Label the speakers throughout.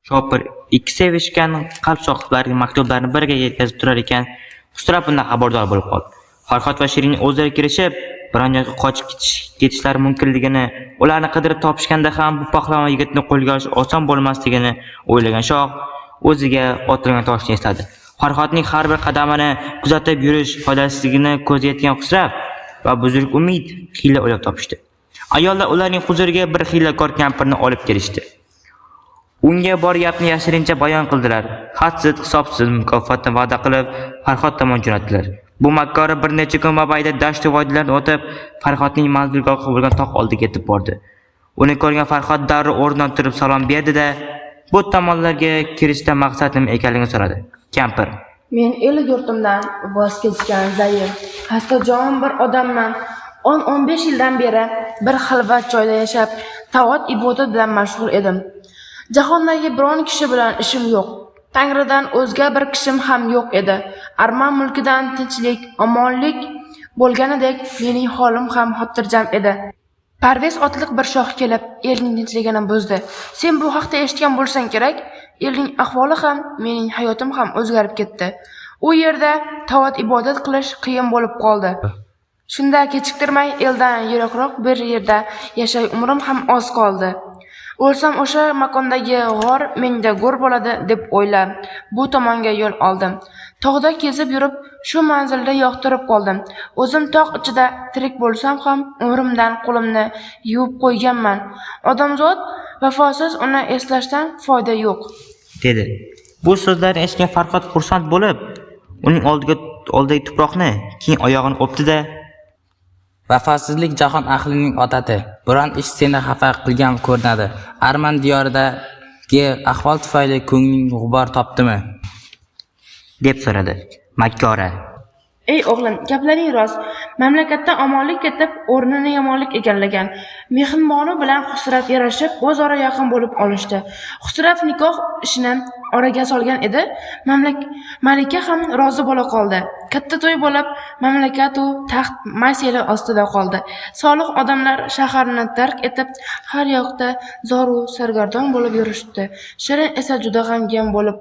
Speaker 1: Shopir ikki sevishgan qalb sohiblarining maktublarini birga yetkazib turar ekan, Xusrav bundan xabardor bo'lib qoldi. Farhod va Shirinning o'zlari kelishib, biron joyga qochib ketishlari mumkinligini, ularni qidirib topishganda ham bu pahlavon yigitni qo'lga olish oson bo'lmasligini o'ylagan shoh o'ziga otilgan toshni esladi. Farhodning har bir qadamini kuzatib yurish foydasizligini ko'zi yetgan Xusrav va Buzurg Umid hiyla o'ylab topishdi. Ayollar ularning huzuriga bir hiylakor kampirni olib kelishdi. Unga bor gapni yashirincha bayon qildilar. Hadsiz, hisobsiz mukofotni va'da qilib, Farhod tomon jo'natdilar. Bu makkora bir necha kun mobaynida dashtu vodiylarni o'tib, Farhodning manzilgohi bo'lgan tog' oldiga yetib bordi. Uni ko'rgan Farhod darrov o'rnidan turib salom berdi-da, bu tomonlarga kirishdan maqsad nima ekanligini so'radi. Kampir:
Speaker 2: Men el yurtimdan voz kechgan zaif, xastajon bir odamman. 10-15 yildan beri bir xilvat joyda yashab, toat ibodat bilan mashg'ul edim. Jahondagi biron kishi bilan ishim yo'q. Tangridan o'zga bir kishim ham yo'q edi. Arman mulkidan tinchlik, omonlik bo'lganidek, mening holim ham xotirjam edi. Parvez otliq bir shoh kelib, elning tinchligini buzdi. Sen bu haqda eshitgan bo'lsang kerak, elning ahvoli ham, mening hayotim ham o'zgarib ketdi. U yerda toat ibodat qilish qiyin bo'lib qoldi. Shunda kechiktirmay eldan yiroqroq bir yerda yashay umrim ham oz qoldi. O'lsam o'sha makondagi g'or menga go'r bo'ladi deb o'ylab, bu tomonga yo'l oldim. Tog'da kezib yurib, shu manzilda yoqtirib qoldim. O'zim tog' ichida tirik bo'lsam ham umrimdan qo'limni yuvib qo'yganman. Odamzod vafosiz, uni eslashdan foyda yo'q.
Speaker 1: Dedi. Bu so'zlarni eshitgan Farhod xursand bo'lib, uning oldidagi tuproqni, keyin oyog'ini o'pdi-da,
Speaker 3: Vafosizlik jahon ahlining odati. Biron ish seni xafa qilgan ko'rinadi. Arman diyoridagi ahvol tufayli ko'ngling g'ubor topdimi?
Speaker 1: Deb so'radi. Makkora:
Speaker 2: Ey o'g'lim, gaplaring rost. Mamlakatda omonlik ketib, o'rnini yomonlik egallagan. Mehnbonu bilan Xusrav yarashib, o'zaro yaqin bo'lib olishdi. Xusrav nikoh ishini oraga solgan edi. Malika ham rozi bo'la qoldi. Katta to'y bo'lib, mamlakatu taxt may seli ostida qoldi. Solih odamlar shaharni tark etib, har yoqda zoru sargardon bo'lib yurishdi. Shirin esa juda g'amgin bo'lib,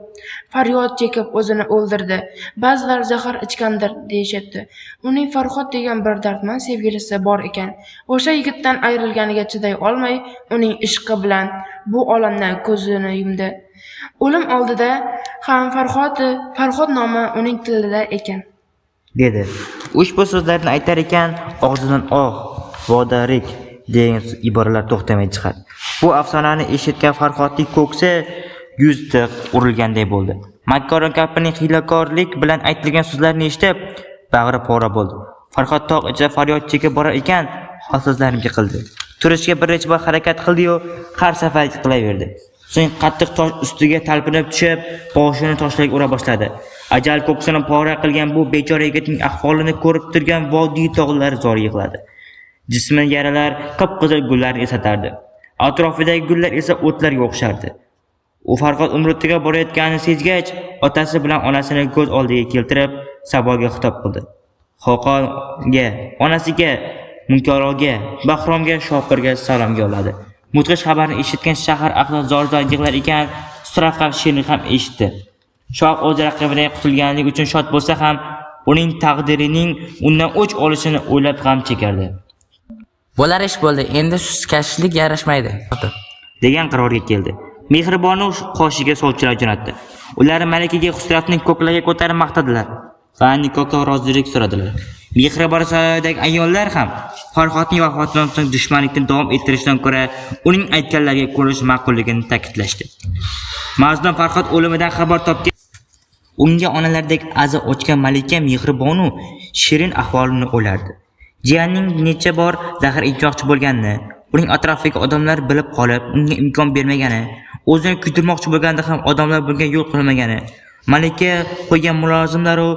Speaker 2: faryod chekib o'zini o'ldirdi. Ba'zilar zahar ichgandir deyishyapti. Uning Farhod degan bir dardmand sevgilisi bor ekan. O'sha yigitdan ayrilganiga chiday olmay, uning ishqi bilan bu olamdan ko'zini yumdi. O'lim oldida ham Farhod nomi uning tilida ekan.
Speaker 1: Dedi. Ushbu so'zlarni aytar ekan, og'zidan "Oh, vodarik" degan iboralar to'xtamay chiqardi. Bu afsonani eshitgan Farhodning ko'ksi 100 tig' urilganday bo'ldi. Makkora kampirning hiylakorlik bilan aytilgan so'zlarini eshitib, bag'ri pora bo'ldi. Farhod tog' ichida faryod chekib borar ekan, holsizlanib yiqildi. Turishga bir necha bor harakat qildi-yu, har safar yiqilaverdi. So'ng qattiq tosh ustiga talpinib tushib, boshini toshlarga ura boshladi. Ajal ko'ksini pora qilgan bu bechora yigitning ahvolini ko'rib turgan vodiy tog'lari zor yig'ladi. Jismini yaralar qip-qizil gullarni eslatardi. Atrofidagi gullar esa o'tlarga o'xshardi. U Farhod umri tugab borayotganini sezgach, otasi bilan onasini ko'z oldiga keltirib, Saboga xitob qildi. Xoqonga, onasiga, Munkoroga, Bahromga, Shopirga salom yo'lladi. Mudhish xabarni eshitgan shahar ahli zor-zor yig'lar ekan, Xusrav ham, Shirin ham eshitdi. Shoh o'z raqibidan qutulganligi uchun shod bo'lsa ham, uning taqdirining undan o'ch olishini o'ylab g'am chekardi.
Speaker 3: Bo'lar ish bo'ldi. Endi sustkashlik yarashmaydi.
Speaker 1: Degan qarorga keldi. Mehribonu qoshiga sovchilar jo'natdi. Ular malikaga Xusravning ko'klarga ko'tarib maqtadilar va nikohga rozilik so'radilar. Mehribon saroyidagi ayollar ham Farhodning vafotidan so'ng dushmanlikni davom ettirishdan ko'ra uning aytganlariga ko'nish ma'qulligini ta'kidlashdi. Mazlum Farhod o'limidan xabar topgan, unga onalardek aza ochgan malika Mehribonu Shirin ahvolini o'ylardi. Jiyanning necha bor zahar ichmoqchi bo'lganini, uning atrofidagi odamlar bilib qolib, unga imkon bermagani, o'zini kuydirmoqchi bo'lganda ham odamlar bunga yo'l qo'ymagani, malika qo'ygan mulozimlaru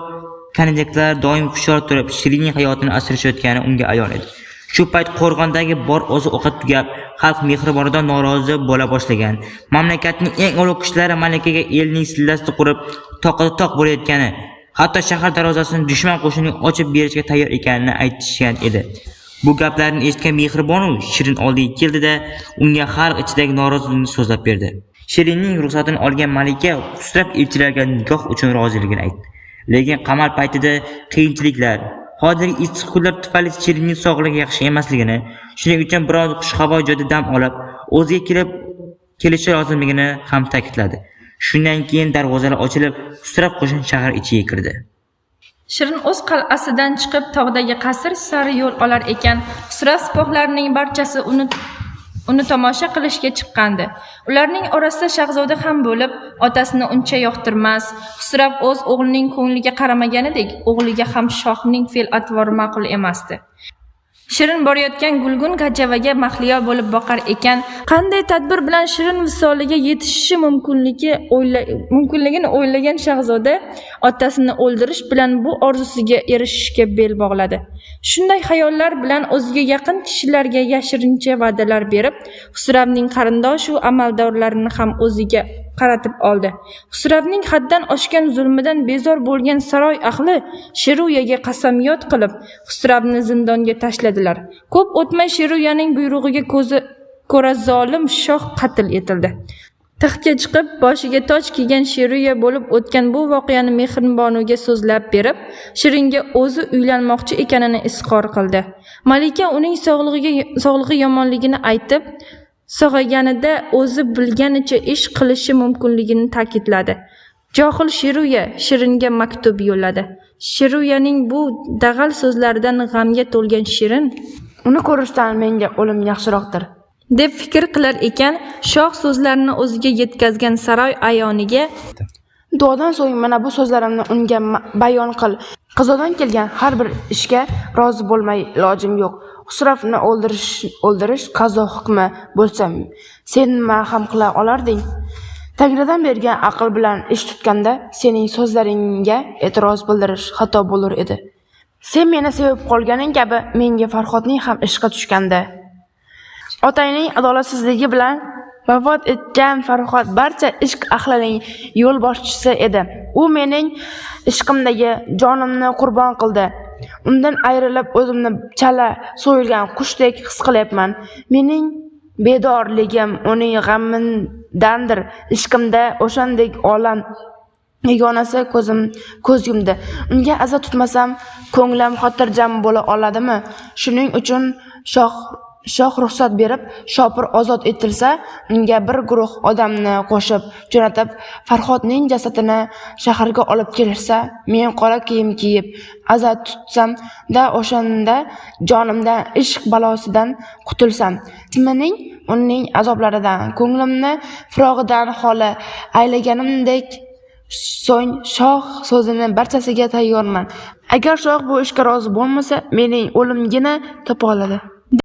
Speaker 1: kanizaklar doim hushyor turib, Shirinning hayotini asrashayotgani unga ayon edi. Shu payt qo'rg'ondagi bor oziq-ovqat tugab, xalq mehribonidan norozi bo'la boshlagan. Mamlakatning eng ulug' kishilari malikaga elning sillasi qurib, toqqa toq bo'layotgani, hatto shahar darvozasini dushman qo'shiniga ochib berishga tayyor ekanini aytishgan edi. Bu gaplarni eshitgan Mehribonu Shirin oldiga keldi-da, unga xalq ichidagi norozilikni so'zlab berdi. Shirinning ruxsatini olgan malika Xusrav elchilarga nikoh uchun roziligini aytdi. Lekin qamal paytida qiyinchiliklar, hozirgi issiq kunlar tufayli Shirinning sog'lig'i yaxshi emasligini, shuning uchun biroz xushhavo joyda dam olib, o'ziga kelishi lozimligini ham ta'kidladi. Shundan keyin darvozalar ochilib, Xusrav qo'shin shahar ichiga kirdi.
Speaker 4: Shirin o'z qal'asidan chiqib tog'dagi qasr sari yo'l olar ekan, Xusrav sipohlarining barchasi uni tomosha qilishga chiqqandi. Ularning orasida shahzoda ham bo'lib, otasini uncha yoqtirmas. Xusrav o'z o'g'lining ko'ngliga qaramaganidek, o'g'liga ham shohning fe'l-atvori ma'qul emasdi. Shirin borayotgan gulgun kajavaga mahliyo bo'lib boqar ekan, qanday tadbir bilan Shirin visoliga yetishishi mumkinligini o'ylagan shahzoda otasini o'ldirish bilan bu orzusiga erishishga bel bog'ladi. Shunday xayollar bilan o'ziga yaqin kishilarga yashirincha va'dalar berib, Xusravning qarindoshu amaldorlarini ham o'ziga qaratib oldi. Xusravning haddan oshgan zulmidan bezor bo'lgan saroy ahli Sheruyaga qasamyod qilib, Xusravni zindonga tashladilar. Ko'p o'tmay Sheruyaning buyrug'iga ko'ra zolim shoh qatl etildi. Taxtga chiqib, boshiga toj kiygan Sheruya bo'lib o'tgan bu voqeani Mehrbonuga so'zlab berib, Shiringa o'zi uylanmoqchi ekanini izhor qildi. Malika uning sog'lig'i yomonligini aytib, sog'ayganida o'zi bilganicha ish qilishi mumkinligini ta'kidladi. Johil Sheruya Shiringa maktub yo'lladi. Sheruyaning bu dag'al so'zlaridan g'amga to'lgan Shirin
Speaker 2: uni ko'rishdan menga o'lim yaxshiroqdir
Speaker 4: deb fikr qilar ekan, shoh so'zlarini o'ziga yetkazgan saroy ayoniga
Speaker 2: duodan so'ng mana bu so'zlarimni unga bayon qil. Qazodan kelgan har bir ishga rozi bo'lmay ilojim yo'q. Xusravni o'ldirish qazo hukmi bo'lsa, sen nima ham qila olarding? Tangridan bergan aql bilan ish tutganda sening so'zlaringga e'tiroz bildirish xato bo'lur edi. Sen meni sevib qolganing kabi menga Farhodning ham ishqi tushganda. Otangning adolatsizligi bilan vafot etgan Farhod barcha ishq ahlining yo'lboshchisi edi. U mening ishqimdagi jonimni qurbon qildi. Undan ayrilib o'zimni chala so'yilgan qushdek his qilyapman. Mening bedorligim uning g'amidandir. Ishqimda o'shandek olam yegonasi ko'z yumdi. Unga aza tutmasam ko'nglim xotirjam bo'la oladimi? Shuning uchun shoh ruxsat berib, Shopir ozod etilsa, unga bir guruh odamni qo'shib jo'natib, Farhodning jasadini shaharga olib kelishsa, men qora kiyim kiyib aza tutsam da o'shanda jonimdan ishq balosidan qutulsam, ismining uning azoblaridan, ko'nglimni firog'idan xoli aylaganimdek so'ng shoh so'zini barchasiga tayyorman. Agar shoh bu ishga rozi bo'lmasa, mening o'limgina topa oladi.